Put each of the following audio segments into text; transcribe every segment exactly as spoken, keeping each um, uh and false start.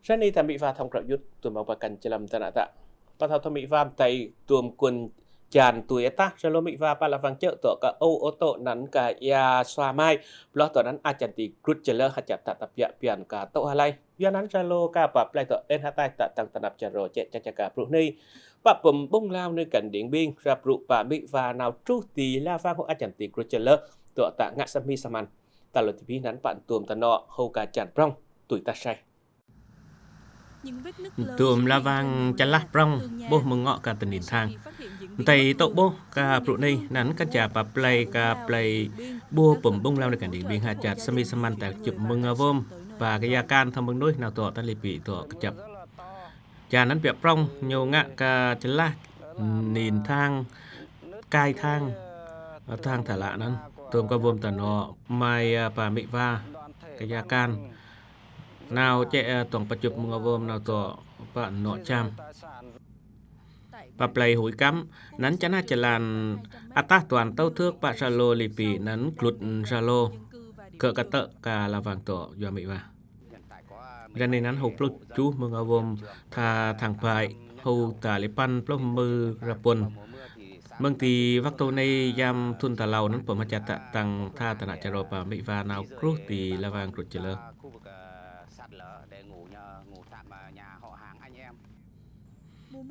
Sa ni ta mih va thong krap yut tuam bang ba kan jalam ta na ta. Pa thau thong mih va mtai tuam kun jan tui ta. Sa lo mih va pa la vang cek tok ka o oto nan ka ya sua mai. Ploh tok nan a jan ti grut jela ha jan ta ta piak pian ka tok halai. Ya nan sa lo ka pa plai tok en hatai ta tang tanap jaro cek caca ka bruh ni. Pa pem bung lau ni kan ding bing. Sa bruh pa mih va nau truh ti la vang ho a jan ti grut jela tok ta ngak sami saman. Ta lo ti bi nan pa tuam ta no ho ka jan prong tui ta sai. Tuam la vang chalah prong boh mengok ka tenin thang. Ntai tok boh ka bruh ni nan kan ja pa plai ka plai boh pembung lau ni kan ding bing ha jat sami saman ta chup mengavom. Pa ka ya kan thang beng nuih nau tok tan lipi tok kejap. Ja nan piak prong nyo ngak ka chalah nin thang kai thang thang thala nan. Tuam ka vom ta no mai pa mih va ka ya kan. Nau cek tuang pachup mengavom nau tok pa no cham. Pa plai hui kam nan chana chalan atah tuan tau thuk pa sa lo lipi nan klut sa lo. Ke kata ka la vang tok yua mih va. Jan ni nan ho pluh chu mengavom tha thang pai ho ta lipan pluh mơ rapon. Meng ti waktu ni yam thun ta lau nan pom ha jat ta tang tha ta na jaro pa mih va nau kruh ti la vang grut jela.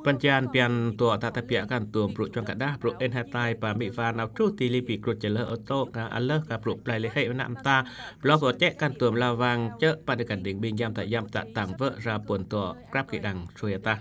Pan jan pian tok ta ta piak kan tuam bruh chuang ka dah bruh en hatai pa mih va nau truh ti lipi grut jela oto ka aleh ka bruh plai lehek na mta. Ploh tok cek kan tuam la vang cek pa ni kan ding bing yam ta yam ta tang ve rapon tok krap ki dang sui ta.